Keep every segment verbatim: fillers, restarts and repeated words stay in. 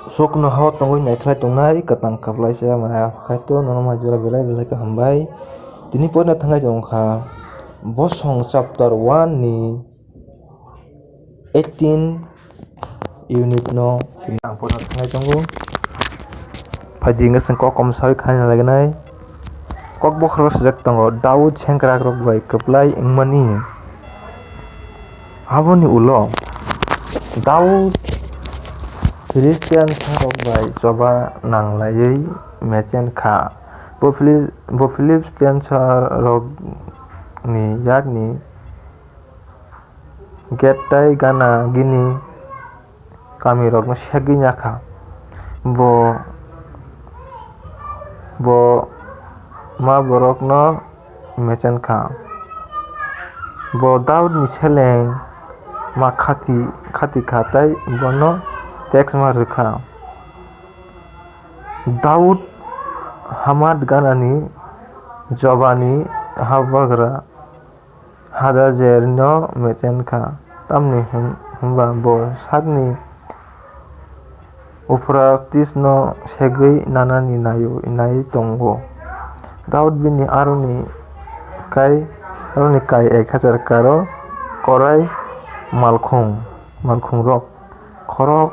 Sokno hao tongwi naikhlai tongnai kwtang kwplaisa maya khaito nono majra belai belai khe hambai. Tini poina thangai tongkha Bosong chapter one ni eighteen unit no ang poina thangai tongo. Phaidi wngkha chwng kok kom sawi khaina laginai. Kok bokhorok swijak tongo, Daud sengkrakrok bai kwplai wngmani. Aboni ulo Daud Philistiansarok bai choba nanglaiwi mechen kha. Bo Phili-, bo Philistiansarokni yakni Get tei Gana gini kamirokno segwi ya kha. Bo, bo ma borokno mechen kha. Bo Daudni seleng ma khati, khati kha tei bono teks ma rw kha. Daud Hamat Ganani Jobani habugra Hadajerno mechen kha, tamni hwn-, hwnba bo sakni Uphratisno segwi nanani naio-, naiwi tongo. Daud bini aroni kai, aroni kai ek hajar karo korai malkhung, malkhungrok, khorok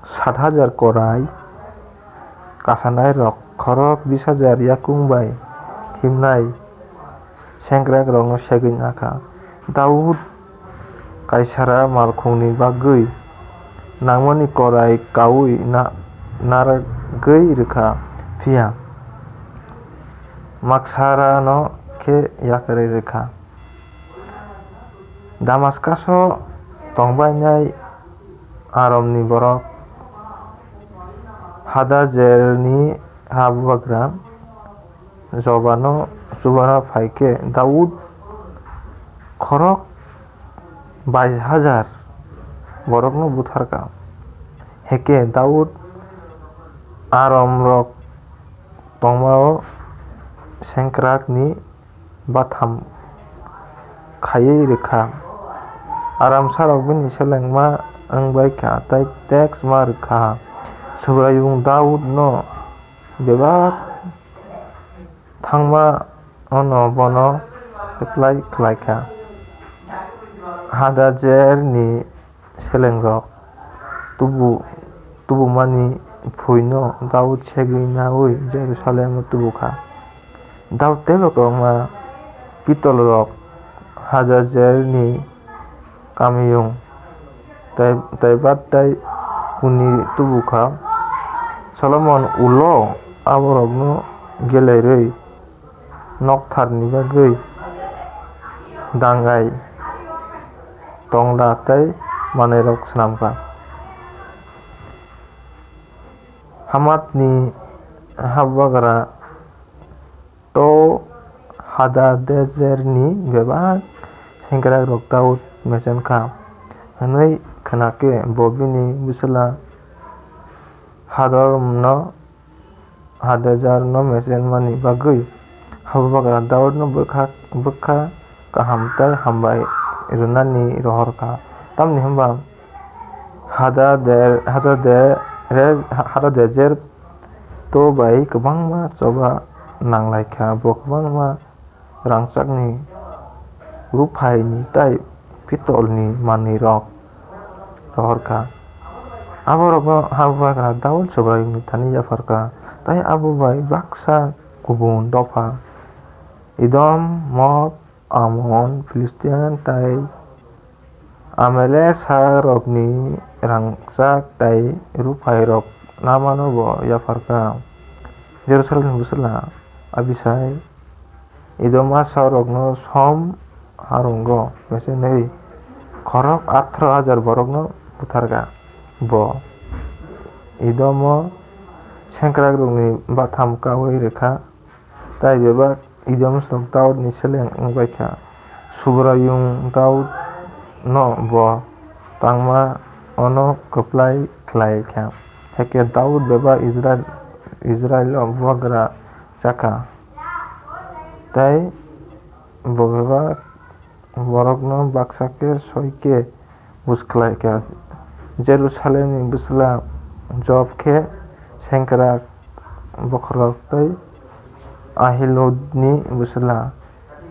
sat hajar korai kasanairok, khorok bis hajar yakung bai himnai sengkrakrokno segwi nakha. Daud kaisara malkhungni bagwi nangmani korai kaui na-, narwgwi rwkha, phiya Maksarano khe yakarwi rwkha. Damaskaso tongbainai Aramni borok Hadajerni habugra Jobano chubana phai khe Daud khorok bais hajar borokno butharkha. Heke Daud Aramrok tongmao sengkrakni batham khaiwi rwkha. Aramsarok bini selengma wng bai kha tei teks ma rw kha. Subraiyung Daudno bebak thangma ono bono reply khlai kha. Hadajerni selengrok tubu-, tubumani phuino Daud segwi naui Jerusalemo tubu kha. Daud teibo kwbangma pitolrok Hadajerni kamiyung Tai-, Taibat tei Kuni tubu kha. Solomon ulo aborokno gelairwi noktharni bagwi dangai, tongla tei manwirok swnam kha. Hamatni habugra to Hadadezerni bebak sengkrakrok Daud mechen kha hwnwi khna khe bo bini bwsla Hadorno Hadadezerno mechenmani bagwi habugra Daudno bwkha, bwkha kaham tei hambai rwnani rohor kha. Tamni hwnba Hadade-, Hadade-, Hadadezer to bai kwbangma choba nanglai kha, bo kwbangma rangchakni, ruphaini tei pitolni manwirok rohor kha. Aborokno habugra Daud Subraiyungni thani yaphar kha, tei abo bai baksa kubun dopha Edom, Moab, Amon, Philistian tei Amalekasarokni rangchak tei ruphairok lamano bo yaphar kha. Jerusalemni bwsla Abisai Edomasarokno som harungo mechenwi khorok atharoh hajar borokno butharkha. Bo Edomo sengkrakrokni batham kaui rwkha, tei bebak Edomsarok Daudni seleng wng bai kha. Subraiyung Daudno bo tangma ono kwplai khlai kha. Hakhe Daud bebak Israil, Israilo bubagra chakha. Tei bo bebak borokno baksa khe soi khe buj khlai kha. Jerusalemni bwsla Joab khe sengkrak bokhorok tei Ahiludni bwsla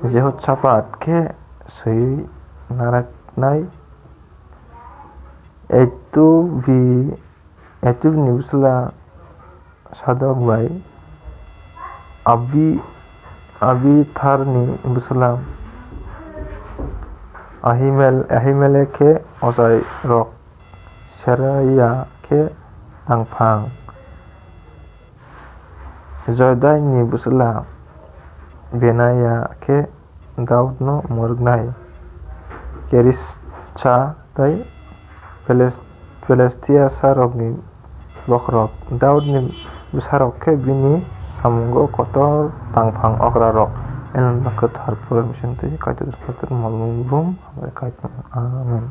Jehosapat khe swiwi naraknai Ahitubni bwsla Sadok bai Abitharni bwsla Ahimelek khe ochairok, Seraia khe tangphang, Joiadani bwsla Benaia khe Daudno mwrwknai, Kerisa tei Pilistiasarokni bokhorok. Daudni bwsarok khe bini samungo kotor tangphang okrarok. Elem Kwthar Pura Bising tei Kaitor Kaitor Molmung Brum Hambai Kaitor. Amen.